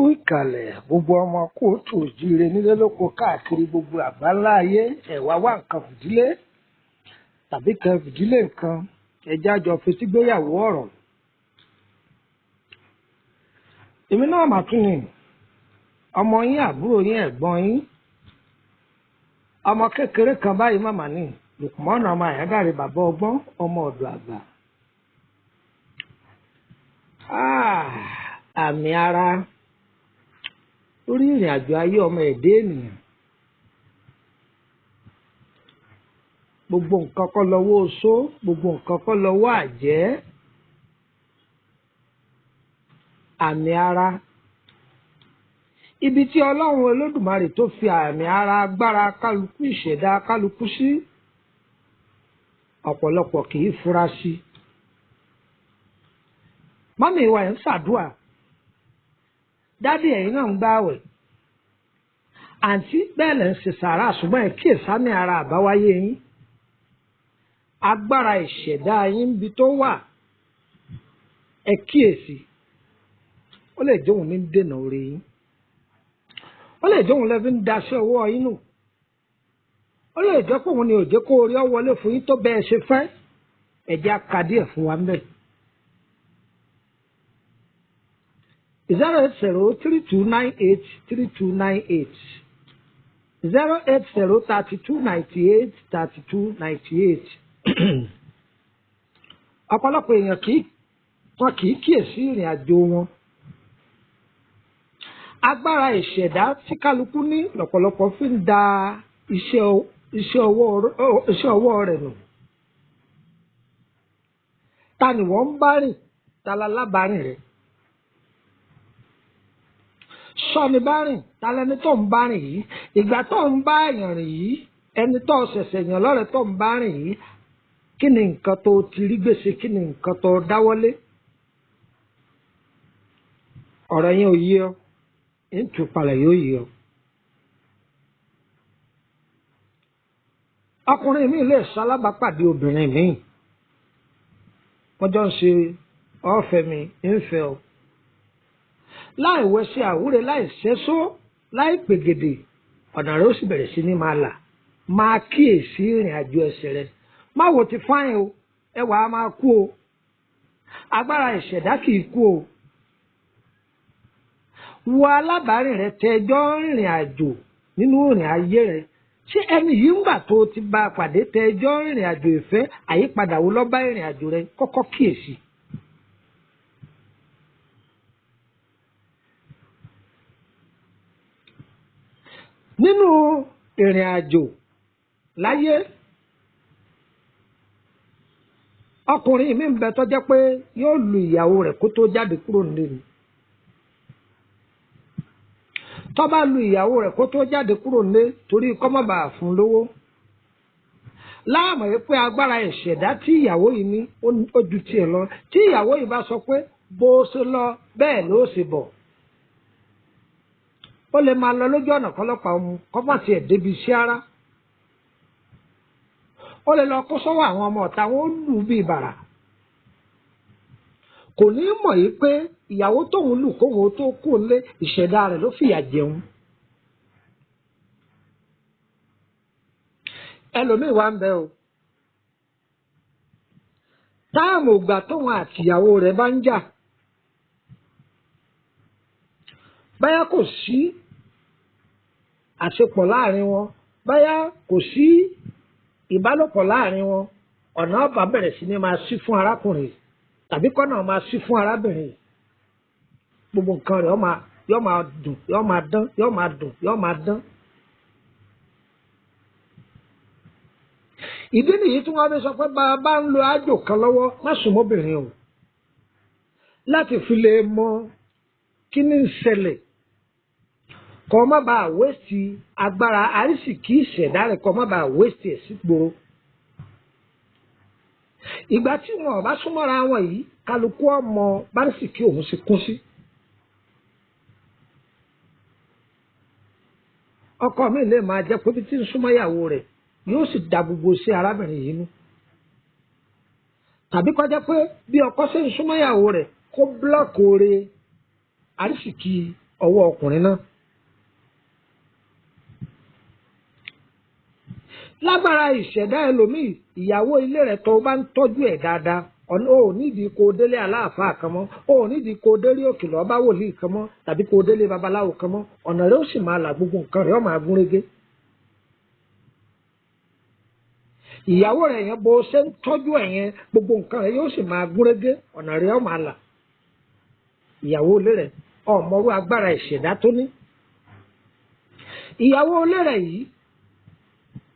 Kú ìkàlẹ̀, gbogbo ọmọ kóòtù òjíire nílé lóko káàkiri gbogbo àgbáńlá ayé. Ẹ̀wà wá nǹkan fìdílé tàbí kan fìdílé nǹkan, ẹjẹ́ àjọ fetígbéyàwó ọ̀rọ̀. Èmi náà mà tún ni ọmọ yín, àbúrò yín, ẹ̀gbọ́n yín, ọmọ kékeré kan báyìí màmá ní Lùkùmọ́nà ọmọ Àyándàre, bàbá ọgbọ́n, ọmọ ọ̀dọ̀ àgbà. Àmì ara lórí ìrìn àjò ayé ọmọ ẹ̀dá ènìyàn. Gbogbo nǹkan kọ́ lọ́wọ́ oṣó, gbogbo nǹkan kọ́ lọ́wọ́ àjẹ́. Àmì ara. Ibi tí Ọlọ́run Olódùmarè tó fi àmì ara agbára kálukú ìṣẹ̀dá kálukú sí, ọ̀pọ̀lọpọ̀ kì í fura sí. Mọ́mì wa ẹ̀ ń ṣàdúà, dádì ẹ̀yin náà ń gbààwẹ̀, àǹtí bẹ́ẹ̀ lẹ̀ ń ṣe sàárà, ṣùgbọ́n ẹ̀ kíyèsámi ara àbáwáyé yín. Agbára ìṣẹ̀dá yín níbi tó wà, ẹ kíyèsí. Ó lè jóun ní dènà oore yín. Ó lè jóun lẹ́ fi ń daṣẹ́ ọwọ́ yín nù. Ó lè jẹ́ pé òun ni ò jẹ́ kó orí ọ wọlé fún yín tó bẹ́ẹ̀ ṣe fẹ́. Ẹ jẹ́ á ka díẹ̀ fún wa ńbẹ̀. 08032983298, 08032983298. Ọ̀pọ̀lọpọ̀ èèyàn kì í wọn kì í kíyèsí ìrìn àjò wọn. Agbára ìṣẹ̀dá tí kálukú ní lọ̀pọ̀lọpọ̀ fi ń da iṣẹ́ ọwọ́ rẹ̀ nù. Ta ni wọ́n ń bá rìn? Ta la lábàárìn rẹ̀? Sọ́ni bá rìn, ta lẹni tó ń bá rìn yìí? Ìgbà tó ń bá èèyàn rìn yìí, ẹni tó ṣẹ̀ṣẹ̀ yàn lọ́rẹ̀ẹ́ tó ń bá rìn yìí, kí ni nǹkan tó ti rí gbèsè? Kí ni nǹkan tó dáwọ́lé? Ọ̀rọ̀ yẹn ò yé ọ, ń tù palẹ̀ yóò yé ọ. Ọkùnrin mi lè ṣalábàápàdé obìnrin mi. Wọ́n jọ ń ṣe ọ̀fẹ́ mi, ń fẹ́ ọ. Láì wẹsẹ̀ àwúre, láì sẹ́só, láì pègèdè, ọ̀nà rẹ̀ ó sì bẹ̀rẹ̀ sí ní máa là. Máa kíyèsí ìrìn àjò ẹsẹ̀ rẹ̀. Má wo ti fáyín o, ẹwà á máa kú o. Agbára ìṣẹ̀dá kì í kú o. Wo alábàárìn rẹ tẹjọ́ rìnrìn àjò nínú ìrìn ayé rẹ. Ṣé ẹni yìí ń gbà tó ti bá a pàdé tẹjọ́ rìnrìn àjò ìfẹ́, àyípadà wo ló bá ìrìn àjò rẹ? Kọ́kọ́ kíyèsí. Nínú ìrìn àjò láyé, ọkùnrin mi ń bẹ tó jẹ́ pé yóò lu ìyàwó rẹ̀ kó tó jáde kúrò nílé ni. Tó bá lu ìyàwó rẹ̀ kó tó jáde kúrò nílé torí kó má bàa fún lówó. Láàmú yìí pé agbára ìṣẹ̀dá tí ìyàwó yìí ní ó ju tiẹ̀ lọ. Tí ìyàwó yìí bá sọ pé bó ṣe lọ bẹ́ẹ̀ ló ṣe bọ̀, ó lè máa lọ lójú ọ̀nà kọ́lọ́pàá ọmú kó má tiẹ̀ débi iṣẹ́ ara. Ó lè lọ kó sọ́wọ́ àwọn ọmọ ọ̀tá wọn ó lù ú bíi bàrà. Kò ní mọ̀ yìí pé ìyàwó tóun lù kóun tó kú lé ìṣẹ̀dá rẹ̀ ló fìyà jẹun. Ẹlòmíì wá ń bẹ o. Táàmù ìgbà tóun àtìyàwó rẹ̀ bá ń jà, báyà kò sí àṣepọ̀ láàrin wọn, báyà kò sí ìbálòpọ̀ láàrin wọn, ọ̀nà ọba bẹ̀rẹ̀ sí ní máa ṣí fún arákùnrin tàbí kọ́nà máa ṣí fún arábìnrin. Gbogbo nǹkan rẹ̀ yó máa dùn, yó máa dán, yó máa dùn, yó máa dán. Ìdí nìyí tí wọ́n fi sọ pé bá ń lo àjò kan lọ́wọ́, má sùn mọ́bìnrin o, láti fi lè mọ kí ni ń ṣẹlẹ̀, kọ́ má bàa wéṣì agbára àrísìkí ìṣẹ̀dá rẹ̀, kọ́ má bàa wéṣì ẹ̀ sí gbòòrò. Ìgbà tí wọn ò bá súnmọ́ra wọn yìí, kálukú ọmọ bárísìkí òun ṣe kún sí. Ọkọ mi lè máa jẹ́ pé bí tí ń súnmọ́ ìyàwó rẹ̀ yóò sì da gbogbo sí arábìnrin yìí nú. Tàbí kó jẹ́ pé bí ọkọ ṣe ń súnmọ́ ìyàwó rẹ̀ kó búlọ́ọ̀kì oore àrísìkí ọwọ́ ọkùnrin náà. Lágbára ìṣẹ̀dá ẹlòmíì, ìyàwó ilé rẹ̀ tó bá ń tọ́jú ẹ̀ dáadáa, o ò nídìí kó o délé aláàfáà kan mọ́, o ò nídìí kó o délé òkèlè ọba wòlíì kan mọ́, tàbí kó o délé babaláwo kan mọ́, ọ̀nà rẹ̀ ó sì máa là, gbogbo nǹkan rẹ̀ ó máa gún régé. Ìyàwó rẹ̀ yẹn bó ṣe ń tọ́jú ẹ̀ yẹn, gbogbo nǹkan rẹ̀ yóò sì máa gún régé, ọ̀nà rẹ̀ ó máa là. Ìyàwó ilé rẹ̀ ọ̀mọ̀rú agbára ìṣẹ̀dá tó ní. Ìyàwó ilé rẹ̀ yìí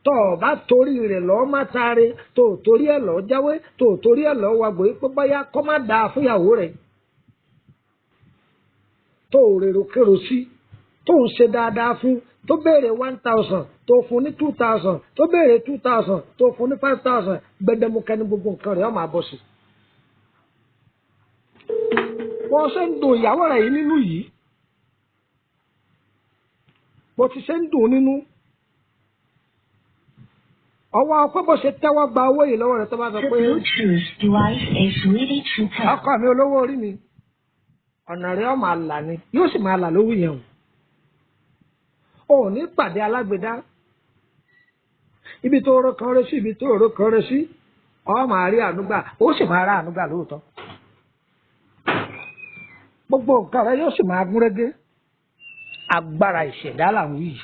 tọ́ ọ bá torí rẹ̀ lọ́ọ́ má taare, tó o torí ẹ̀ lọ́ọ́ jáwé, tó o torí ẹ̀ lọ́ọ́ wagbò yìí pé báyà kọ́ má dáa fúnyàwó rẹ̀, tó o rèrò kérò sí, tó ń ṣe dáadáa fún, tó béèrè 1,000 tó fún ní 2,000, tó béèrè 2,000 tó fún ní 5,000, gbẹdẹmukẹ ní gbogbo nǹkan rẹ̀ ó máa bọ̀ sí. Wọ́n ṣe ń dùn ìyàwó rẹ̀ yìí nínú yìí, bó ti ṣe ń dùn nínú ọwọ́ ọpẹ́ bó ṣe tẹ́wọ́ gba owó yìí lọ́wọ́ rẹ̀ tó bá sọ The pé Bluetooth device is ready to pair. ọkọ mi olówó orí mi, ọ̀nà rẹ̀ ó máa là ni, yóò sì máa là lówó yẹn o. Ò ní pàdé alágbèdá, ibi tó rọ kan rẹ sí, ibi tó rọ kan rẹ sí, ọ máa rí ànúgbà, ó sì máa rá ànúgbà lóòótọ́. Gbogbo nǹkan rẹ̀ yóò sì máa gún régé. Agbára ìṣẹ̀dá là ń wí yìí.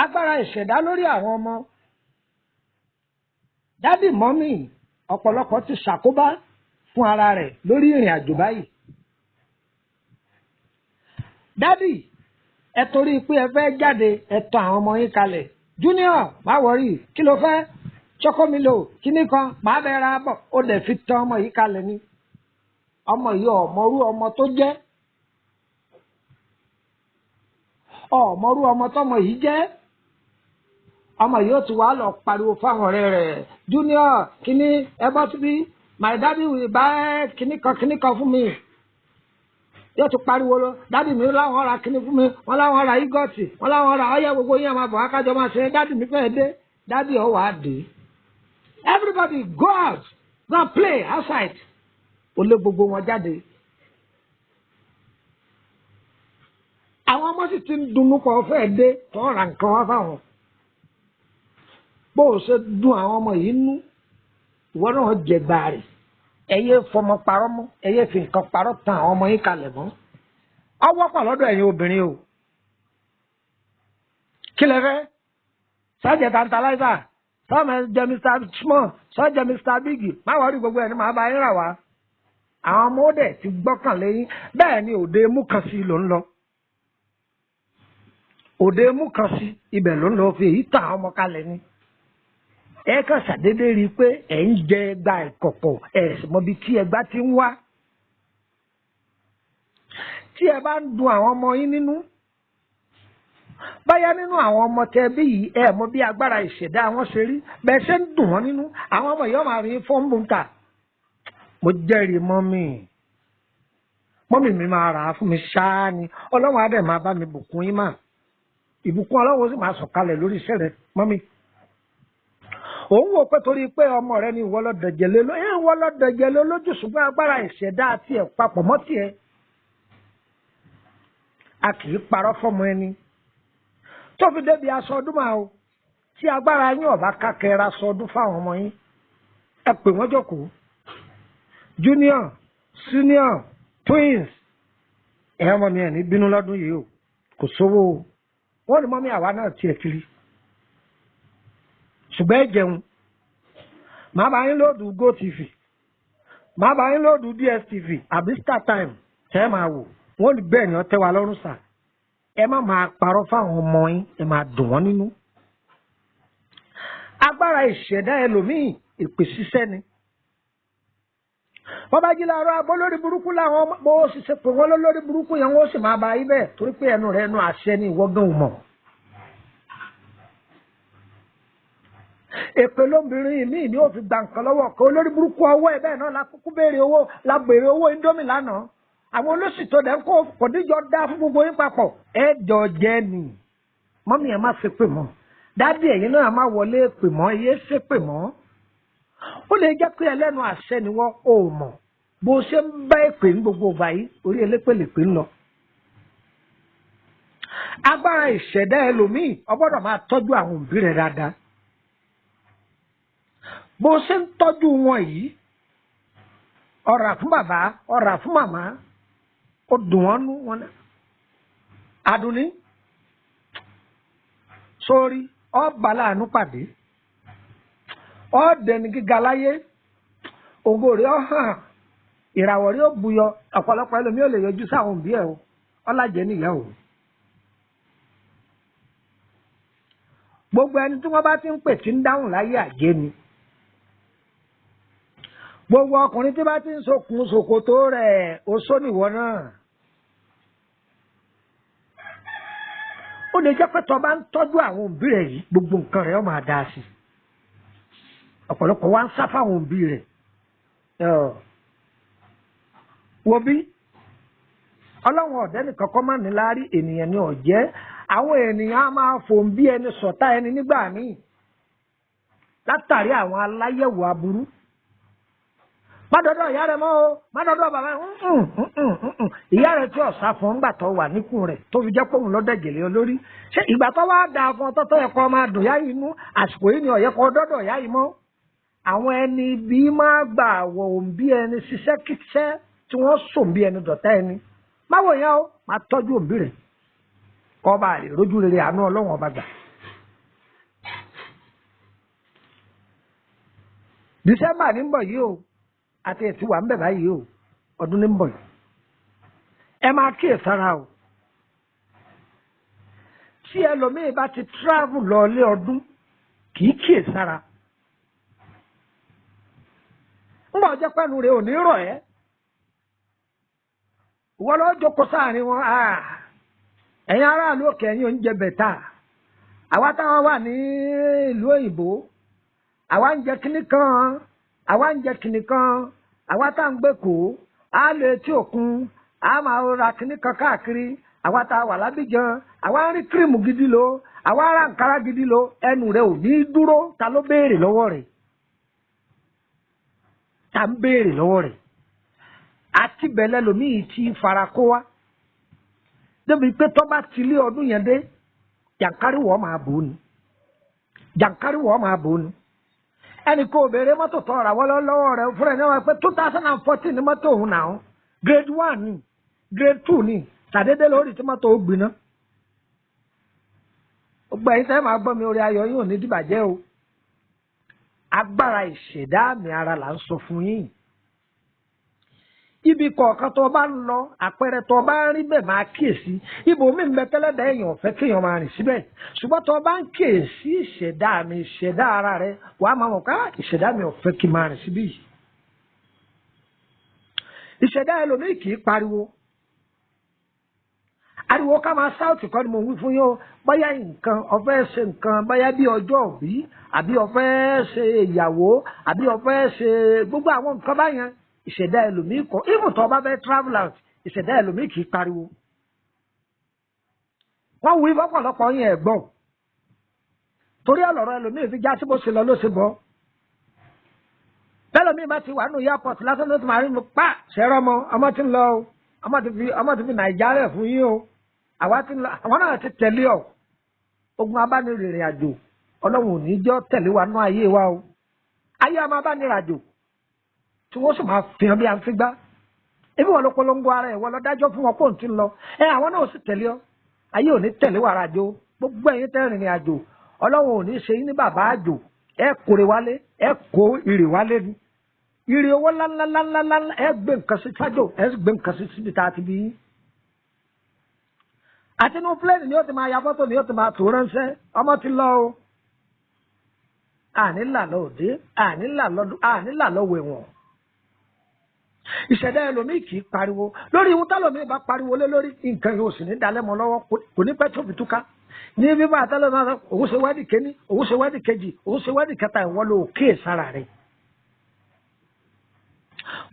Agbára ìṣẹ̀dá lórí àwọn ọmọ. Dádì mọ́mì ọ̀pọ̀lọpọ̀ ti ṣàkóbá fún ara rẹ̀ lórí ìrìn àjò báyìí. Dádì, ẹ torí pé ẹ fẹ́ jáde, ẹ tàn àwọn ọmọ yín kalẹ̀. Junior, má wọrí, kí ló fẹ́? Chocomilo, kíní kan, màá bẹ ra bọ̀. Ó dẹ̀ fi tàn ọmọ yìí kalẹ̀ ni. Ọmọ yìí ọ̀mọrú ọmọ tó jẹ́. Ọ̀mọrú ọmọ tọmọ yìí jẹ́. Ọmọ yìí ó ti wá lọ pariwo fáwọn ọ̀rẹ́ rẹ̀. Junior, kíní, ẹ bọ́ síbí, my daddy will buy kíní kan kíní kan fún mi. Yóò ti pariwo lọ, dádì mi láwọn ra kíní fún mi, wọ́n láwọn ra yígọ́ọ̀tì, wọ́n láwọn ra ọyẹ́, gbogbo yín máa bọ̀ akájọ máa ṣe, dádì mi fẹ́ dé, dádì ọ̀ wá dé. Everybody go out, go and play outside. Ó lé gbogbo wọn jáde. Àwọn ọmọ sì ti ń dunnú pọ̀ fẹ́ dé, tó ra nǹkan wá fáwọn. Bó o ṣe dun àwọn ọmọ yìí nú, ìwọ náà jẹ gbàrè. Ẹ yé fọmọ parọ́ mọ́, ẹ yé fi nǹkan parọ́ tan àwọn ọmọ yín kalẹ̀ mọ́. Ó wọ́pọ̀ lọ́dọ̀ ẹ̀yin obìnrin o. Kí lẹ fẹ́? Sọ́jẹ̀ tantalizer, sọ́mọ jẹ Mr. Small, sọ́jẹ̀ Mr. Big, má wọ́n rí gbogbo ẹ̀ ní màá bá yín rà wá. Àwọn ọmọ ó dẹ̀ ti gbọ́kàn lé yín, bẹ́ẹ̀ ni òde mú kan sí ló ń lọ. Òde mú kan sí ibẹ̀ ló ń lọ fi èyí tàn àwọn ọmọ kalẹ̀ ni. Ẹ kàn ṣàdédé rí i pé ẹ̀ ń jẹ ẹgba ìkọ̀kọ̀, ẹ̀ sì mọbi tí ẹgba ti ń wá. Tí ẹ bá ń dun àwọn ọmọ yín nínú, báyá nínú àwọn ọmọ tẹ bí yìí, ẹ mọ bí agbára ìṣẹ̀dá wọn ṣe rí, bẹ́ẹ̀ ṣe ń dùn wọ́n nínú, àwọn ọmọ yìí máa rí fọ́nbù ń tà. Mo jẹ́rìí mọ́mì, mọ́mì mi máa rà á fún mi ṣáá ni, Ọlọ́run á dẹ̀ máa bá mi bùkún yín mà. Ìbùkún Ọlọ́run ó sì máa sọ̀kalẹ̀ lórí iṣẹ́ rẹ, mọ́mì. Òun wò pé torí pé ọmọ rẹ ni ìwọ lọ dẹ̀jẹ̀ lé lójú, ìwọ lọ dẹ̀jẹ̀ lé lójú, ṣùgbọ́n agbára ìṣẹ̀dá tiẹ̀ papọ̀ mọ́ tiẹ̀. A kì í parọ́ fọ́mọ ẹni. Tó fi débi aṣọ ọdún máa o, tí agbára yín ọ̀bá kákẹ́ra aṣọ ọdún fáwọn ọmọ yín, ẹ pè wọ́n jókòó. Junior, senior, twins, ẹ̀ ọmọ mi ẹ̀ ní bínú lọ́dún yìí o, kò sówó o. Wọ́n ní mọ́mí àwa náà tiẹ̀ kiri. Ṣùgbọ́n ẹ jẹun, màá bá yín lóòdù GoTV, màá bá yín lóòdù DSTV àbí StarTime tẹ́ ẹ máa wò. Wọ́n ní bẹ́ẹ̀ ni ọ tẹ́ wa lọ́rùn sà. Ẹ má máa parọ́ fáwọn ọmọ yín, ẹ máa dùn wọ́n nínú. Agbára ìṣẹ̀dá ẹlòmíì èpè ṣiṣẹ́ ni. Wọ́n bá jí láàárọ̀ abọ́ lórí burúkú làwọn ọmọ bó ṣiṣẹ́ pé wọ́n lórí burúkú yẹn, wọ́n sì máa bá yín bẹ́ẹ̀ torí pé ẹnu rẹ̀ ẹnu àṣẹ ni ìwọ gan ò mọ̀. Èpè lóbìnrin míì ni ó fi gba nǹkan lọ́wọ́ ọkọ olórí burúkú ọwọ́ ẹ̀ bẹ́ẹ̀ náà la kúkú béèrè owó, la béèrè owó Indomie lánàá. Àwọn olóṣì tó dẹ̀ ń kó kò níjọ dá fún gbogbo yín papọ̀. Ẹ jọ jẹ́ ni. Mọ́mí ẹ̀ má ṣe pè mọ́. Dádì ẹ̀yin náà má wọlé pè mọ́, ẹ yé ṣe pè mọ́. Ó lè jẹ́ pé ẹlẹ́nu àṣẹ ni wọ́n ò mọ̀. Bó ṣe ń bá èpè ní gbogbo ìgbà yìí, orí elépèlèpè ń lọ. Agbára ìṣẹ̀dá ẹlòmíì, o gbọ́dọ̀ máa tọ́jú àwọn òbí rẹ̀ dáadáa. Bó ṣe ń tọ́jú wọn yìí, ọ̀rà fún bàbá, ọ̀rà fún màmá, ó dùn wọ́n nú wọn náà. Àdùnní sórí ọba láàánú pàdé, ọ̀dẹni gíga láyé, ògo rẹ̀ ó hàn, ìràwọ̀ rẹ̀ ó buyọ. Ọ̀pọ̀lọpọ̀ ẹlòmíì ò lè yọjú sáwọn òbí ẹ̀ o, ọlájẹ nìyá o. Gbogbo ẹni tí wọ́n bá ti ń pè tí ń dáhùn láyé àjẹ́ ni. Gbogbo ọkùnrin tí bá ti ń sokùn ṣòkòtò rẹ̀, oṣó nìwọ náà. Ó lè jẹ́ pé tó bá ń tọ́jú àwọn òbí rẹ̀ yìí, gbogbo nǹkan rẹ̀ ó máa dáa sí i. Ọ̀pọ̀lọpọ̀ wá ń sá fáwọn òbí rẹ̀. Wo bí Ọlọ́run ọ̀dẹ́ nìkan kọ́ máa ní láárí, ènìyàn ni ọ̀jẹ́. Àwọn ènìyàn á máa fòun bí ẹni sọ̀tá ẹni nígbà míì látàrí àwọn aláyẹ̀wò aburú. Má dọ́dọ̀ ìyá rẹ̀ mọ́ o, má dọ́dọ̀ bàbá rẹ̀. Ìyá rẹ̀ tí ọ̀sá fún ńgbà tó wà níkùn rẹ̀ tó fi jẹ́ pòun lọ́dẹ̀gẹ̀lẹ̀ olórí. Ṣé ìgbà tó wá dáa fún ọ tọ́tọ́ ẹ̀kọ́ máa dùn yá inú àsìkò yìí ni ọ̀yẹ́ kọ́ dọ́dọ̀ ìyá yìí mọ́? Àwọn ẹni bí máa gbà wọ̀ òǹbí ẹni ṣiṣẹ́ kíṣẹ́ tí wọ́n sùn bí ẹni dọ̀tá ẹni. Má wò yẹn o, máa tọ́jú òǹbí rẹ̀ kọ́ bá rè rójú rere àánú Ọlọ́run ọba gbà. Dísẹ́mbà ní ń bọ̀ yìí o, àti ètí wà ń bẹ̀ báyìí o, ọdún ní ń bọ̀ yìí. Ẹ máa kíyè sára o. Tí ẹlòmíì bá ti travel lọ ilé ọdún, kì í kíyè sára. Ńgbà ọjọ́ pẹ́nu rẹ̀ ò ní rọ̀ ẹ́. Ìwọ lọ jókòó sáàrin wọn. Ẹ̀yin aráàlú òkè, ẹ̀yin oúnjẹ bẹ̀tà. Àwa táwọn wà ní ìlú òyìnbó, àwa ń jẹ kinní kan, àwa ń jẹ kinní kan, àwa tá à ń gbé kó, á lè etí òkun, á máa ra kinní kan káàkiri, àwa tá a wà lábíjan, àwa ń rí kírìmù gidi lò, àwa ń ra àǹkárá gidi lò. Ẹnu rẹ̀ ò ní dúró. Ta ló béèrè lọ́wọ́ rẹ̀? Ta ń béèrè lọ́wọ́ rẹ̀? Àti bẹ̀lẹ̀ lòmíì ti fara kó wa débi pé tó bá ti lé ọdún yẹn dé, jàǹkárí wọ́n máa bò ní, jàǹkárí wọ́n máa bò ní. Ẹnì kò béèrè mọ́tò tó ra wọ́n lọ́wọ́ rẹ̀ fúnra ẹ̀ náà wọ́n pé 2014 ní mọ́tò òun náà, grade 1 ní, grade 2 ní, tàdédé lórí tí mọ́tò ó gbiná. Gbogbo ẹ̀yin sẹ́yìn máa gbọ́ mi, orí ayọ̀ yín ò ní dìbàjẹ́ o. Agbára ìṣẹ̀dá àmì ara là ń sọ fún yín. Ibi kọ̀ọ̀kan tó bá ń lọ, àpẹẹrẹ tó bá ń rí bẹ́ẹ̀, máa kíyèsí. Ibòmí ń bẹ tẹ́lẹ̀dá èèyàn ọ̀fẹ́ kéèyàn máa rìn síbẹ̀, ṣùgbọ́n tó bá ń kíyèsí ìṣẹ̀dá mi, ìṣẹ̀dá ara rẹ, wàá máa mọ̀ ká ìṣẹ̀dá mi ọ̀fẹ́ kí n máa rìn síbí yìí. Ìṣẹ̀dá ẹlòmíì kì í pariwo. Ariwo ká máa sáùtì kọ́ ni mo wí fún yín o. Bóyá nǹkan ọ̀fẹ́ ṣe nǹkan, bóyá bí ọjọ́ òbí, àbí ọ̀fẹ́ ṣe ìyàwó, àbí ọ̀fẹ́ ṣe gbogbo àwọn nǹkan báyẹn, ìṣẹ̀dá ẹlòmíì kọ́. Even tó bá fẹ́ travel out, ìṣẹ̀dá ẹlòmíì kì í pariwo. Wọ́n wí fọ́pọ̀lọpọ̀ yín ẹ̀ gbọ́, torí ọ̀lọ́rọ̀ ẹlòmíì fi já sí bó ṣe lọ ló ṣe bọ́. Tẹ́lòmíì bá ti wà nù airport lásán ló ti máa rí mi pa ṣẹ́rọ́ ọmọ ọmọ tí ń lọ o, ọmọ ti fi Nàìjíríà rẹ̀ fún yín o, àwa ti ń lọ, àwọn náà ti tẹ̀lé ọ. Ogun abánirìnrìn àjò, Ọlọ́run ò ní jọ́ tẹ̀lé wa nú ayé wa o. Ayé a máa bá nírìn àjò tí wọ́n sì máa fi hàn bí a ń fi gbá. Ebi wọn ló polongo ara ẹ̀, wọ́n lọ dájọ́ fún wọn kó n ti lọ ẹ, àwọn náà sì tẹ̀lé ọ. Ayé ò ní tẹ̀lé wàrà àjò. Gbogbo ẹ̀yin tẹ́ rìnrìn àjò, Ọlọ́run ò ní ṣe yín ní bàbá àjò. Ẹ kórè wálé, ẹ kó ìrè wálé ni, ìrè owó ńláńláńláńlá. Ẹ gbé nǹkan sí fájò, ẹ gbé nǹkan sí síbi tá a ti bí yín. Àtinú pílẹ̀nì ni ó ti máa ya fọ́tò, ni ó ti máa tó ránṣẹ́, ọmọ ti lọ o. Àní là lọ òde, àní là lọ́dún, àní là lọ́wọ́ ẹ̀wọ̀n. Ìṣẹ̀dá ẹlòmíì kì í pariwo lórí ihun. Tálòmíì bá pariwo lé lórí nǹkan, yóò sì ní dalẹ́ mọ́ lọ́wọ́, kò ní pẹ́ tó fi túká ní bíbá àtàlẹ́ máa sọ òun ṣe wádìí kéní, òun ṣe wádìí kejì, òun ṣe wádìí kẹta. Ìwọ ló kíyè sára rẹ̀.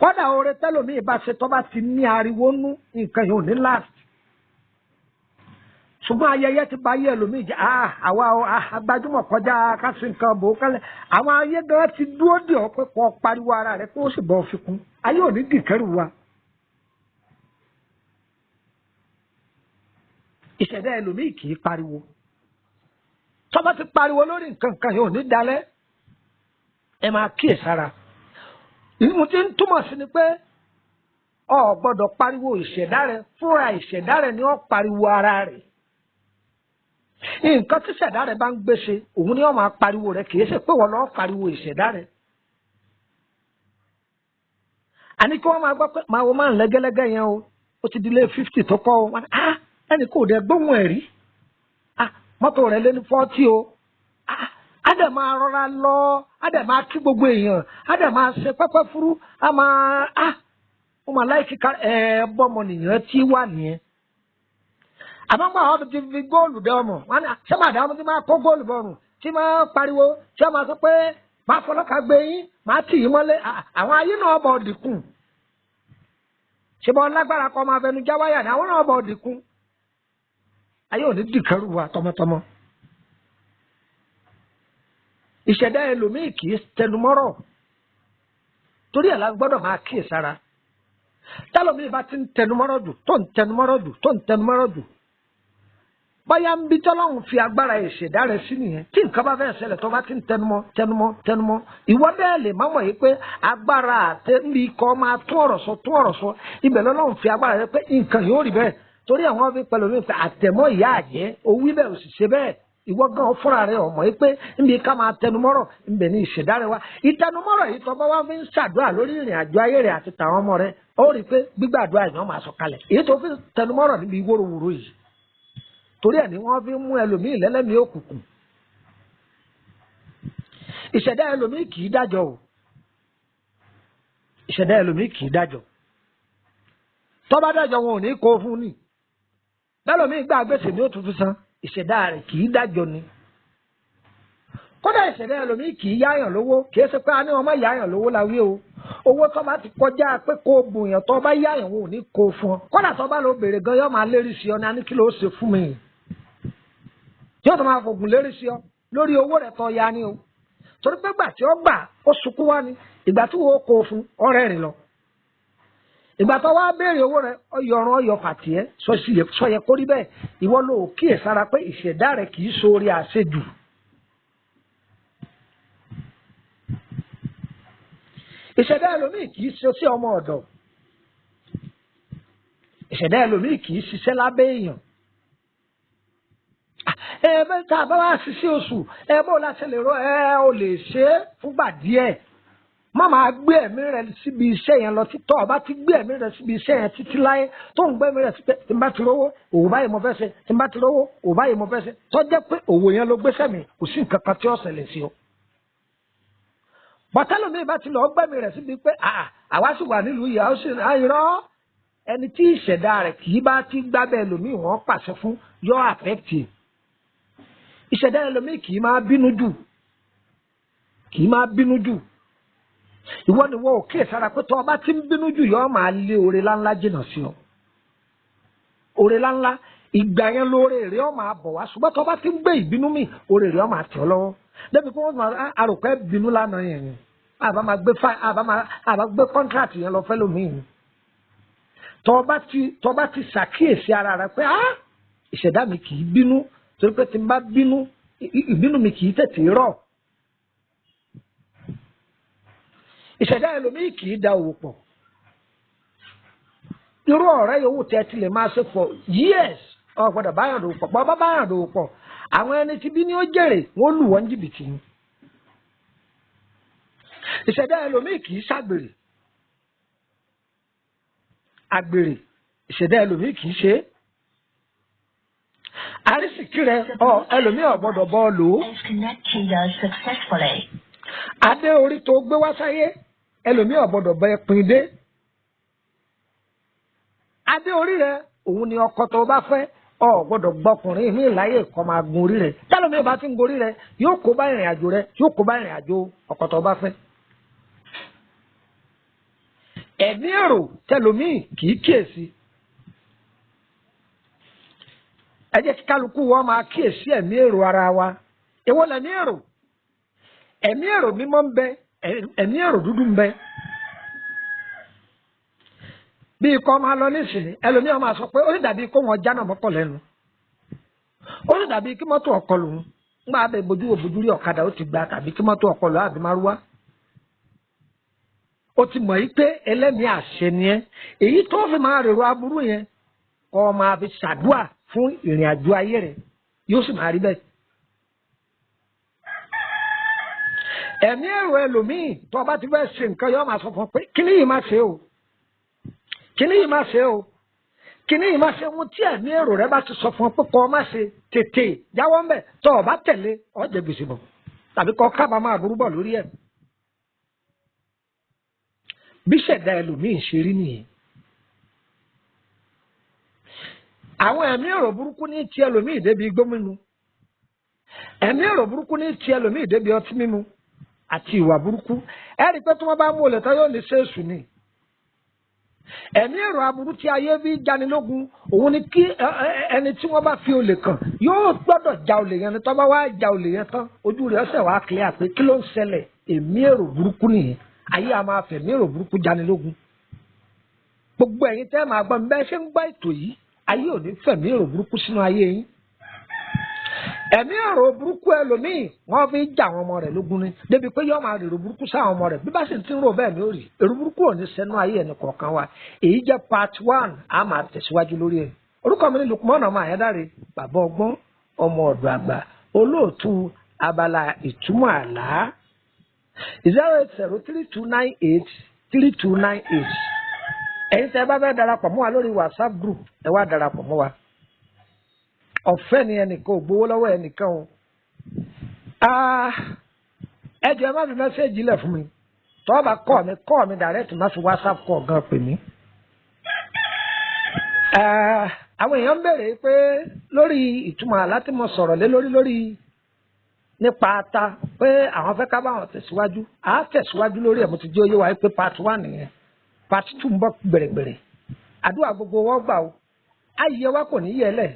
Kódà oore tẹ́lòmíì bá ṣe, tó bá ti ní ariwo nú, nǹkan yóò ní last. Ṣùgbọ́n ayẹyẹ ti ba ayé ẹlòmíì jẹ́. Àwa agbájúmọ̀ kọjá kásì nǹkan bò ó kálẹ̀. Àwọn ayé gan ti dúró dè ọ́ pé kó pariwo ara rẹ kó o sì bọ́ fi kún. Ayé ò ní dìkẹ́rù wa. Ìṣẹ̀dá ẹlòmíì kì í pariwo. Tó bá ti pariwo lórí nǹkan kan yóò ní dalẹ̀. Ẹ máa kíyèsára. Ìmú tí ń túmọ̀ sí ni pé o gbọ́dọ̀ pariwo ìṣẹ̀dá rẹ, fúnra ìṣẹ̀dá rẹ ni ó pariwo ara rẹ̀. Nǹkan tí ìṣẹ̀dá rẹ bá ń gbé ṣe, òun ni ó máa pariwo rẹ̀, kì í ṣe pé wọ́n lọ́ọ́ pariwo ìṣẹ̀dá rẹ. Àní kí wọ́n máa gbọ́ pé máa wo máa ń lẹ́gẹ́lẹ́gẹ́ yẹn o, ó ti di lé 50 tó kọ́ o, wọ́n á ẹnì kò dẹ̀ gbóhùn ẹ̀ rí. Mọ́tò rẹ̀ lé ní 40 o. Á dẹ̀ máa rọra lọ, á dẹ̀ máa kí gbogbo èèyàn, á dẹ̀ máa ṣe pẹ́pẹ́ fúrú, á máa ó máa láìkí ká ẹ bọ́mọ nìyẹn tí wà nìyẹn. Àmọ́ gbà wọ́n ti fi góòlù dẹ ọmọ, wọn ni ṣé màdàmú ti máa kó góòlù bọ̀rùn, tí máa pariwo, tí wọ́n máa sọ pé máa fọlọ́kà gbé yín, máa tì yín mọ́lé, àwọn ayé náà bọ̀ dìkùn. Ṣé bọ́ lágbára kọ́ máa fẹnu já wáyà ni àwọn náà bọ̀ dìkùn. Ayé ò ní dìkẹ́rù wa tọmọtọmọ. Ìṣẹ̀dá ẹlòmíì kì í tẹnumọ́rọ̀, torí ẹ̀ la gbọ́dọ̀ máa kíyèsára. Tálọ́mì bá ti ń tẹnumọ́rọ̀ jù, tó ń tẹnumọ́rọ̀ jù, tó ń tẹnumọ́rọ̀ jù, bóyá ń bí tọ́lọ́hún fi agbára ìṣẹ̀dá rẹ̀ sí nìyẹn. Tí nǹkan bá fẹ́ ṣẹlẹ̀ tó bá ti ń tẹnumọ́ tẹnumọ́ tẹnumọ́, ìwọ bẹ́ẹ̀ lè má mọ̀ yìí pé agbára àti níbi ikọ̀ máa tún ọ̀rọ̀ sọ tún ọ̀rọ̀ sọ, ibẹ̀ lọ́lọ́hún fi agbára rẹ̀ pé nǹkan yóò rí bẹ́ẹ̀. Torí àwọn fi pẹ̀lú mi pé àtẹ̀mọ́ ìyá àjẹ́ owí bẹ́ẹ̀ ò sì ṣe bẹ́ẹ̀. Ìwọ gan fúnra rẹ̀ ọmọ yìí pé níbi ká máa tẹnumọ́rọ̀ ńbẹ ní ìṣẹ̀dá rẹ̀ wá. Ìtẹnumọ́rọ̀ yìí tọ́ bá wá fi ń ṣàdúrà lórí ìrìn àjò ayé rẹ̀ àti tàwọn ọmọ rẹ̀, ó rí i pé gbígbàdúrà yẹn máa sọ̀kalẹ̀. Èyí tó fi tẹnumọ́rọ̀ níbi wóróworó yìí, torí ẹ̀ ni wọ́n fi ń mú ẹlòmíì lẹ́lẹ́mìí òkùnkùn. Ìṣẹ̀dá ẹlòmíì kì í dájọ́ o. Ìṣẹ̀dá ẹlòmíì kì í dájọ́. Tó bá dájọ́ wọn ò ní kó fún ni. Bẹ́lòmíì gbà gbèsè ní òtútù san. Ìṣẹ̀dá rẹ̀ kì í dájọ́ ni. Kódà ìṣẹ̀dá ẹlòmíì kì í yáyàn lówó, kì í ṣe pé a ní wọn má yáyàn lówó la wí o. Owó tó bá ti kọjá pé kó o bùyàn tó bá yáyàn wọn ò ní kó o fún ọ. Kódà tó bá lọ béèrè gan yóò máa lérí sí ọ ní a ní kí ló ṣe fún mi. Yóò tó máa fògùn lérí sí ọ lórí owó rẹ̀ tó ya ni o. Torí pé gbà tí ó gbà ó sunkún wá ni, ìgbà tí wọ́n kó o fún ọ̀rẹ́ rẹ̀ lọ. Ìgbà tó wá béèrè owó rẹ̀ ọyọrun ọyọ fàtìẹ sọyẹ kó rí bẹ́ẹ̀. Ìwọ ló kíyèsára pé ìṣẹ̀dá rẹ̀ kì í sórí àṣejù. Ìṣẹ̀dá ẹlòmíì kì í ṣe sí ọmọ ọ̀dọ̀. Ìṣẹ̀dá ẹlòmíì kì í ṣiṣẹ́ lábẹ́ èèyàn. Ẹ bẹ́ẹ̀ tá a bá wá ṣiṣẹ́ oṣù, ẹ bó la ṣe lè rọ ẹ ò lè ṣe é fúngbà díẹ̀. Má máa gbé ẹ̀mí rẹ síbi iṣẹ́ yẹn lọ títọ́. Ọba ti gbé ẹ̀mí rẹ síbi iṣẹ́ yẹn títí láyé tó ń gbé ẹ̀mí rẹ síbi tí n bá ti rówó òwò báyìí mo fẹ́ ṣe, tí n bá ti rówó òwò báyìí mo fẹ́ ṣe, tó jẹ́ pé òwò yẹn ló gbéṣẹ́ mi, kò sí nǹkan kan tí ó ṣẹlẹ̀ sí ọ. Bọ̀tẹ́lómi bá ti lọ gbẹ́mí rẹ̀ síbi pé àwa sì wà nílùú ìyá ó sì irọ́ ẹni tí ìṣẹ̀dá rẹ̀ kì í bá ti gbábẹ́ ẹlòmíì wọ́n pàṣẹ fún yọ àfẹ́tì. Ìṣẹ̀dá ẹlòmíì kì í máa bínú jù, kì í máa bínú jù. Ìwọ ni wọ́n ò kíyè sára pé tọ́ ọba ti ń bínú jù yọ máa lé oore láńlá jìnnà sí ọ. Oore láńlá ìgbà yẹn lóore rẹ̀ ọ máa bọ̀ wá, ṣùgbọ́n tọ́ ọba ti ń gbé ìbínú mi oore rẹ̀ ọ máa tẹ̀ ọ́ lọ́wọ́. Débi pé wọ́n máa àròpẹ́ bínú lánàá yẹn ni àbá máa gbé àbá gbé kọ́ńtrátì yẹn lọ fẹ́ lómi ni. Tọ́ ọba ti ṣàkíyèsí ara rẹ pé ìṣẹ̀dá mi kì í bínú, torí pé tí n bá bínú ìbínú mi kì í tètè rọ̀. Ìṣẹ̀dá ẹlòmíì kì í da òwò pọ̀. Irú ọ̀rẹ́ yòówù tẹ́ ti lè máa ṣe for years, ò gbọ́dọ̀ báyàn dòwò pọ̀. Bọ́ bá báyàn dòwò pọ̀, àwọn ẹni tí bí ní ó jèrè wọ́n lù wọ́n jìbìtì ni. Ìṣẹ̀dá ẹlòmíì kì í ṣàgbèrè. Àgbèrè ìṣẹ̀dá ẹlòmíì kì í ṣe é. Àrísìkí rẹ ẹlòmíì ò gbọ́dọ̀ bọ́ lò ó. Adé orí tó gbé wá sáyé ẹlòmíì ò gbọ́dọ̀ bẹ pin dé. Adé orí rẹ òun ni ọkọ tó bá fẹ́, ò gbọ́dọ̀ gbọkùnrin ní ìláyè kó máa gun orí rẹ. Tẹlòmíì bá ti ń gorí rẹ yóò kó bá ìrìn àjò rẹ, yóò kó bá ìrìn àjò ọkọ tó bá fẹ́. Ẹ̀mí èrò tẹlòmíì kì í kíyèsí. Ẹ jẹ́ kí kálukú wọn máa kíyèsí ẹ̀mí èrò ara wa. Èwo lẹ̀mí èrò? Ẹ̀mí èrò mímọ́ ń bẹ, ẹ̀mí èrò dúdú ń bẹ. Bí ikọ́ máa lọ nísìnyí, ẹlòmíràn máa sọ pé ó sì dàbí kó wọn jánà mọ́kọ̀ lẹ́nu. Ó sì dàbí kí mọ́tò ọkọ lòun. Ńgbà abẹ bojú wo bojú rí ọ̀kadà ó ti gba tàbí kí mọ́tò ọkọ lòun àbí márúwá. Ó ti mọ̀ yí pé ẹlẹ́mìí àṣẹ ni ẹ́. Èyí tó fi máa rèrò aburú yẹn kọ́ máa fi ṣàdúà fún ìrìn àjò ayé rẹ̀ yóò sì máa rí bẹ́ẹ̀. Ẹ̀mí èrò ẹlòmíì tó o bá ti fẹ́ ṣe nǹkan yóò máa sọ fún ọ pé kíní yìí má ṣe o, kíní yìí má ṣe o, kíní yìí má ṣe. Ohun tí ẹ̀mí èrò rẹ bá ti sọ fún ọ pé kọ́ ọ má ṣe, tètè jáwọ́ ńbẹ̀. Tó o bá tẹ̀lé ọ jẹ gbèsè bọ̀ tàbí kọ́ kábàámọ̀ àbúrú bọ̀ lórí ẹ̀. Bí ṣẹ̀dá ẹlòmíì ṣe rí nìyẹn. Àwọn ẹ̀mí èrò burúkú ní ti ẹlòmíì débi igbó mímu, ẹ̀mí èrò burúkú ní ti ẹlòmíì débi ọtí mímu àti ìwà burúkú. Ẹ rí i pé tí wọ́n bá mú olè tán yóò ní sẹ́ẹ̀sù ni. Ẹ̀mí èrò aburú tí ayé bí janilógun òun ni kí ẹni tí wọ́n bá fi olè kàn yóò gbọ́dọ̀ ja olè yẹn ni. Tó bá wá ja olè yẹn tán, ojú rẹ̀ ọ̀sẹ̀ wàá kílẹ̀ àpé kí ló ń ṣẹlẹ̀. Ẹ̀mí èrò burúkú nìyẹn. Ayé a máa fẹ̀mí èrò burúkú janilógun. Gbogbo ẹ̀yin tẹ́ máa gbọ́ mi bẹ́ẹ̀ ṣe ń gbọ́ ètò yìí, ayé ò ní fẹ̀mí èrò burúkú sínú ayé yín. Ẹ̀mí èrò burúkú ẹlòmíì wọ́n fi ń jà àwọn ọmọ rẹ̀ lógun ni, débi pé yọ́ọ́ máa rèrò burúkú sáwọn ọmọ rẹ̀. Bí bá sì ti ń rò bẹ́ẹ̀ ni ó rí. Èrò burúkú ò ní sẹ́nu ayé ẹnì kọ̀ọ̀kan wa. Èyí jẹ́ part 1, a máa tẹ̀síwájú lórí ẹ̀. Orúkọ mi ni Lukman ọmọ Àyádáre, bàbá ọgbọ́n, ọmọ ọ̀dọ̀ àgbà, olóòtú abala ìtumọ̀ àlá. 08032983298. Ẹ̀yin tẹ́ ẹ bá fẹ́ darapọ̀ mọ́ wa lórí WhatsApp group, ẹ wá darapọ̀ mọ́ wa. Ọ̀fẹ́ ni, ẹnìkan ò gbowó lọ́wọ́ ẹnìkan o. Ẹ jọ̀ọ́, ẹ má fi message lẹ̀ fún mi. Tọ́ bá kọ́ mi, kọ́ mi direct, má fi WhatsApp kọ́ gan pè mí. Àwọn èèyàn ń béèrè pé lórí ìtumọ̀ àlá tí mo sọ̀rọ̀ lé lórí nípa ata, pé àwọn fẹ́ ká bá wọn tẹ̀síwájú. À á tẹ̀síwájú lórí ẹ̀. Mo ti jẹ́ oyé wa pé part 1 nìyẹn, part 2 ń bọ̀ gbèrègbèrè. Àdúrà gbogbo wọn gbà o, ayé wa kò ní yẹ lẹ̀,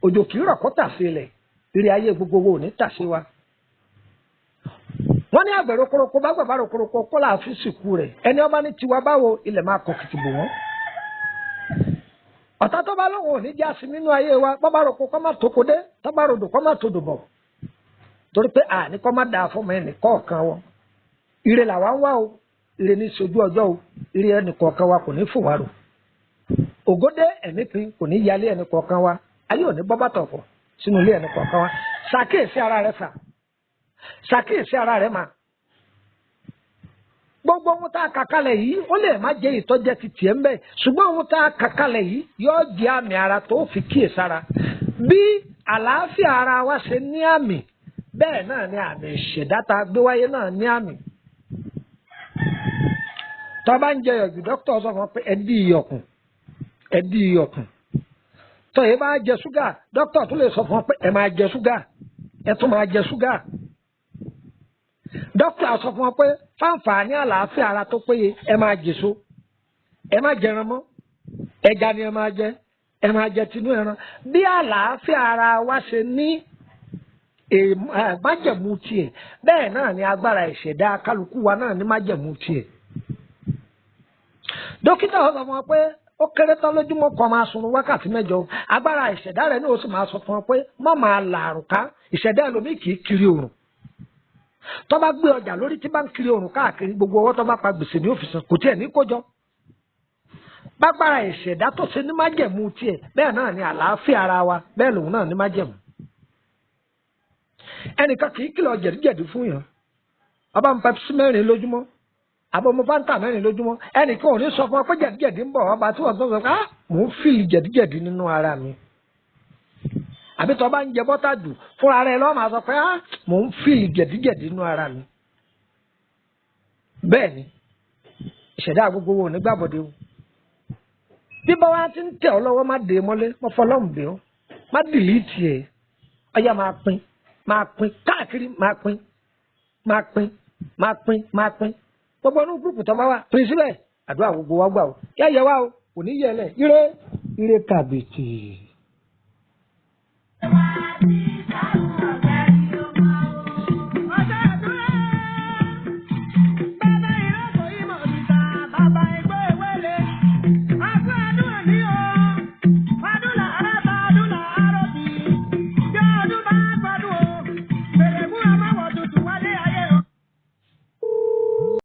òjò kì í rọ̀ kó tà sí ilẹ̀, ire ayé gbogbo wo ò ní tà sí wa. Wọ́n ní àgbẹ̀ rokoroko bá gbàgbà rokoroko kó là fi sìnkú rẹ̀. Ẹni ọba ní tiwa báwo ilẹ̀ máa kọ kìtìbò wọ́n. Ọ̀tá tó bá lóun ò ní já sí nínú ayé wa, bọ́ bá roko kọ́ má tóko dé, tó bá rodò kọ́ má todò bọ̀, torí pé àní kọ́ má dáa fún mi ẹnì kọ̀ọ̀kan wọn. Ire làwa ń wá o, ire ní sojú ọjọ́ o, ire ẹnì kọ̀ọ̀kan wa kò ní fò wá rò. Ògódé ẹ̀mí pin kò ní yálé ẹnì kọ̀ọ̀kan wa. Ayé ò ní bọ́ bàtọ̀ ọ̀fọ̀ sínú ilé ẹnì kọ̀ọ̀kan wa. Ṣàkíyèsí ara rẹ sà, ṣàkíyèsí ara rẹ mà. Gbogbo ohun tá a kà kalẹ̀ yìí, ó lè má jẹ́ ìtọ́jẹ́ ti tiẹ̀ ń bẹ̀, ṣùgbọ́n ohun tá a kà kalẹ̀ yìí yóò jẹ́ àmì ara tó fi kíyèsára. Bí àlàáfíà ara wa ṣe ní àmì, bẹ́ẹ̀ náà ni àmì ìṣẹ̀dá tá a gbé wáyé náà ní àmì. Tó bá ń jẹ ọ̀gbìn, dókítà sọ fún ọ pé ẹ dí iyọ̀kùn, ẹ dí iyọ̀kùn. Tó yẹ bá jẹ ṣúgà, dókítà tún lè sọ fún ọ pé ẹ máa jẹ ṣúgà, ẹ tún máa jẹ ṣúgà. Dókítà sọ fún ọ pé fáǹfààní àlàáfíà ara tó péye, ẹ máa jèso, ẹ má jẹran mọ́, ẹja ni ẹ máa jẹ, ẹ máa jẹ tinú ẹran. Bí àlàáfíà ara wa ṣe ní májẹ̀mú tiẹ̀, bẹ́ẹ̀ náà ni agbára ìṣẹ̀dá kálukú wa náà ní májẹ̀mú tiẹ̀. Dókítà sọ fún ọ pé ó kéré tán lójúmọ́ kan máa sunrun wákàtí 8. Agbára ìṣẹ̀dá rẹ̀ ní o sì máa sọ fún ọ pé má máa làrùn ká. Ìṣẹ̀dá ẹlòmíì kì í kiri òrùn. Tó bá gbé ọjà lórí tí bá ń kiri òrùn káàkiri, gbogbo ọwọ́ tó bá pa gbèsè ní òfìsàn, kò tiẹ̀ ní kójọ. Bágbára ìṣẹ̀dá tó ṣe ní májẹ̀mú tiẹ̀, bẹ́ẹ̀ náà ni àlàáfíà ara wa, bẹ́ẹ̀ lòun náà ní májẹ̀mú. Ẹnìkan kì í kìlọ̀ jẹ̀díjẹ̀dí fún yàn. Ọba ń Pepsi 4 lójúmọ́, àbọ̀ mo Fanta 4 lójúmọ́, ẹnìkan ò ní sọ fún ọ pé jẹ̀díjẹ̀dí ń bọ̀. Ọba tí wọ́n tó sọ pé ah, mò ń fìlì jẹ̀díjẹ̀dí nínú ara mi. Àbí tó bá ń jẹ bọ́tà jù, fúnra rẹ̀ lọ́ọ́ máa sọ pé ah, mò ń fìlì jẹ̀díjẹ̀dí nínú ara mi. Bẹ́ẹ̀ ni ìṣẹ̀dá gbogbo wo ní gbàbọ̀dé o. Bí bá wa ti ń tẹ̀ ọ́ lọ́wọ́, má dé mọ́lé, má fọlọ́mù bẹ́ ọ́, má dìlítì ẹ̀. Ọ̀yà máa pín, máa pín káàkiri, máa pín, máa pín, máa pín, máa pín. Gbogbo inú gúrùpù tó bá wà, pín síbẹ̀. Àdúrà gbogbo wa gbà o. Yá yẹ wá o, kò ní yẹ lẹ̀. Ire ire kàbìtì.